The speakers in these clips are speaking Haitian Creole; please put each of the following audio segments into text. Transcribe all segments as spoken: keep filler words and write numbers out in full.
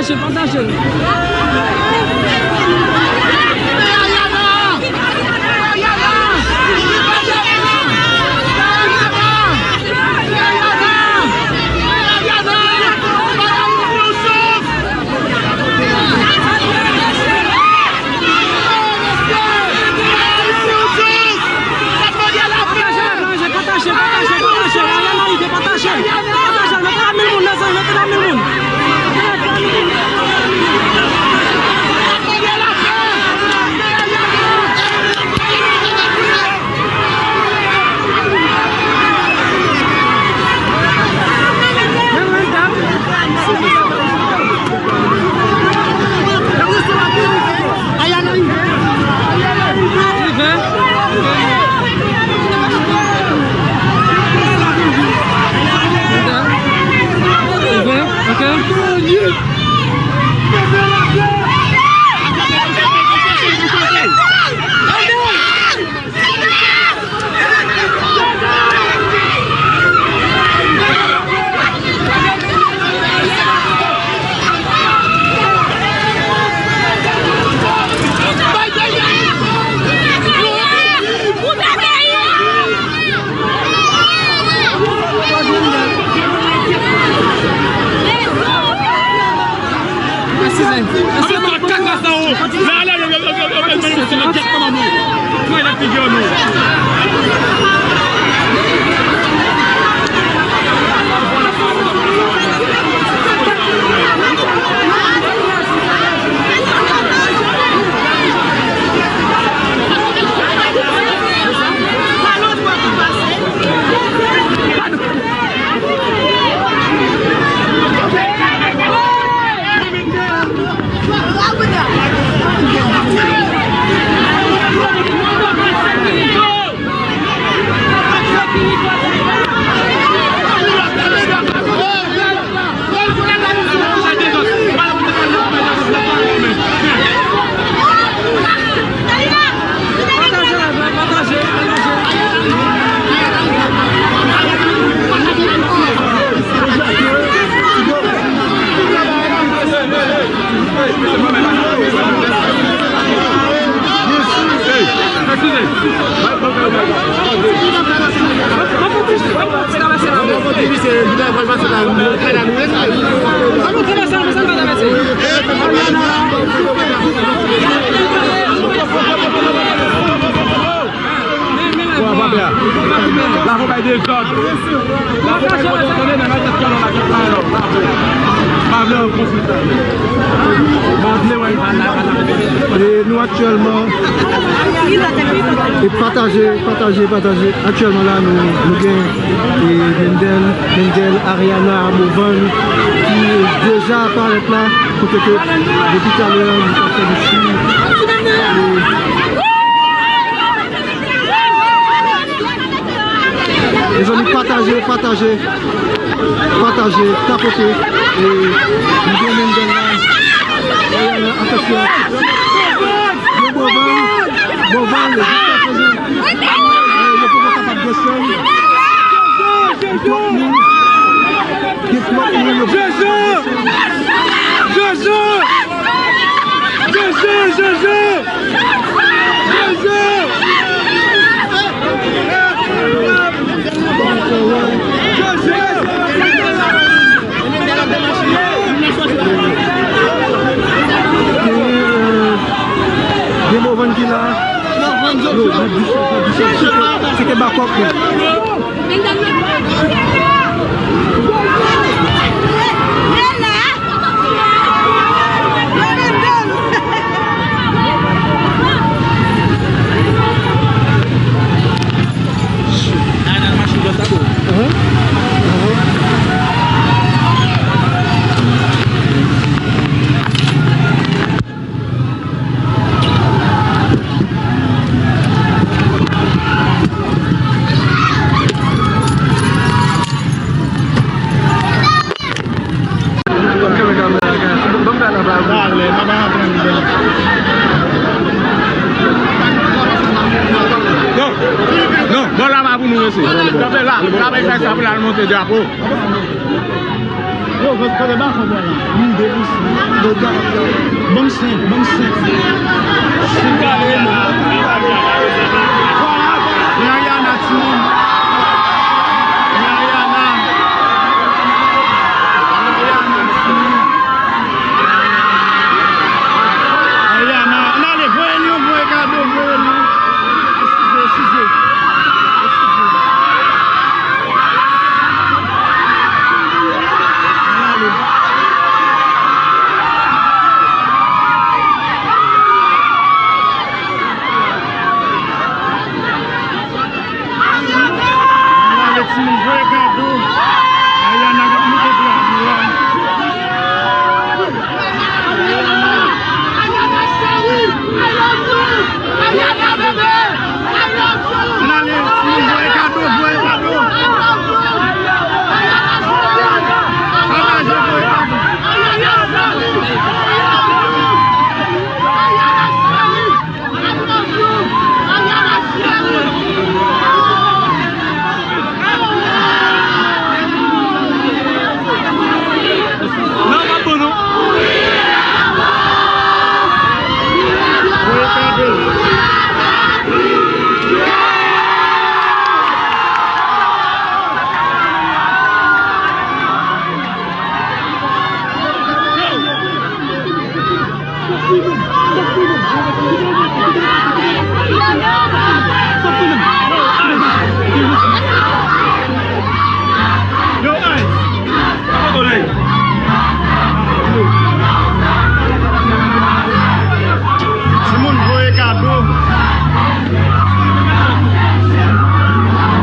Pataje, pataje. Pataje, pataje, pataje, pataje. Ariana rive, pataje. Pataje, mete nan mil moun, mezanmi, mete nan mil moun. Lavo bay dezòd. Lavo bay kote w tande nan tèt kolon la, tèt mayon. Lavo. Pa vle yon konsiltan. Pa vle wè yon. E nou aktyèlman e pataje, pataje, pataje. Aktyèlman la, nou, nou gen e Mendel, Mendel, Ariana, Movan ki deja aparèt la, kote ke depi talè nou ap fè bouch li. E mezanmi, pataje, pataje, pataje, tapote. E nou gen Mendel la. Ariana, atansyon. Gen Movan, Movan, jiska prezan. E yo poko kapab desann. Gen twòp moun. Gen twòp moun, yo poko kapab desann. Jojo! Jojo! Jojo! Jojo! Gen Movan ki la. Yo, se ke bakòp, men. Non, non, bò la pa pou nou, mesye. Kanpe la, la bay fè sa pou l al monte drapo. Yo, kote bakòp la? Moun debousi. Ban m senk, ban m senk. Senk kare. Vwala, vwala. Men Ariana timoun. Men Ariana. Ariana timoun. Ariana, ann ale, voye li yon voye kado, voye li. Eskize, eskize. Eskize. Ann ale. Ann ale, timoun, voye kado. Ariana k ap moute drapo a. Ann ale, timoun, voye kado, voye kado. Pataje, voye kado. Non, pa bon, non. Yo, Ice. Timoun voye kado.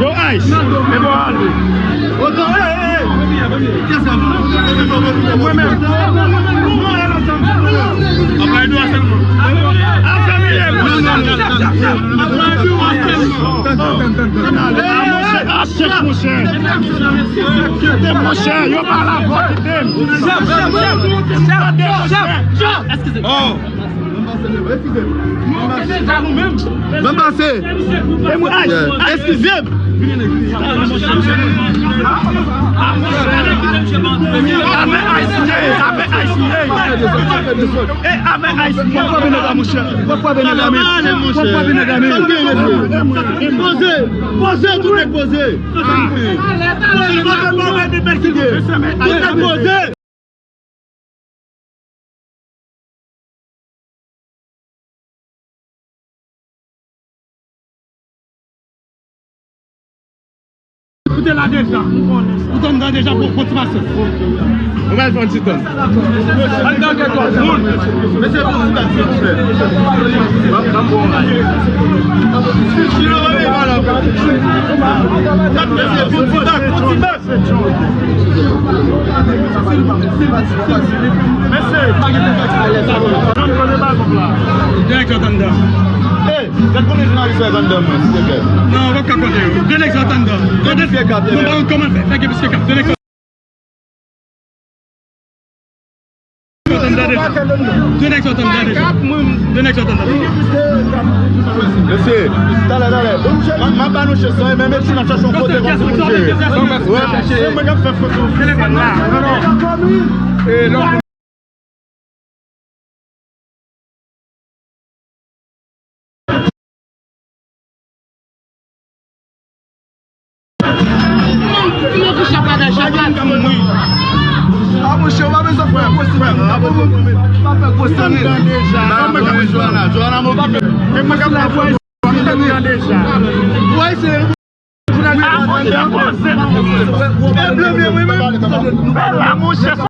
Yo, Ice. E bò ale. Otan, e, e, e. Mwen menm. Apre dwa sèlman. Apre dwa sèlman. A, chèch, monchè. Kite m, monchè. Yo pale avè w, kite m. Tande, monchè. Oh. Ban m pase. Eskize m. Avè Ice, avè Ice, e avè Ice. Pòt frape nèg la, monchè. Pòt frape nèg la, men. Pòt frape nèg la, men. Poze. Poze, tout nèg poze. Tout nèg poze. Ou te la deja. Ou te anndan deja pou, pou ti pase. Ou mèt fè yon ti tann. Anndan kèk moun. Mesye, pou ti tann, silvouplè. Ban m, ban m bon bagay. Mesye, pou ti tann, pou ti tann. Dirèk sot anndan. Ey, gad konbyen jounalis yo anndan mwen, silvouplè. Non, w ap ka konte yo. Dirèk sot anndan. Gade, nou pa konn kòman fè, fè gen plis ke kat. Dirèk sot anndan. De nèg sot anndan deja. De nèg sot anndan. Mesye, talè, talè. M a, m a ba nou chans lan, men mesye, n ap chache yon kote kòm si pou jere. Wè, se mwen k ap fè foto. Telefòn la. Non, non. E, lòt A, monchè, w pa bezwen fè gwo sèn, non. Pa fè gwo sèn. Joana, Joana, m okipe. E mwen k ap fè gwo sèn deja. Wè, se A, monchè, poze. E blan vye, wi, men. E la, monchè.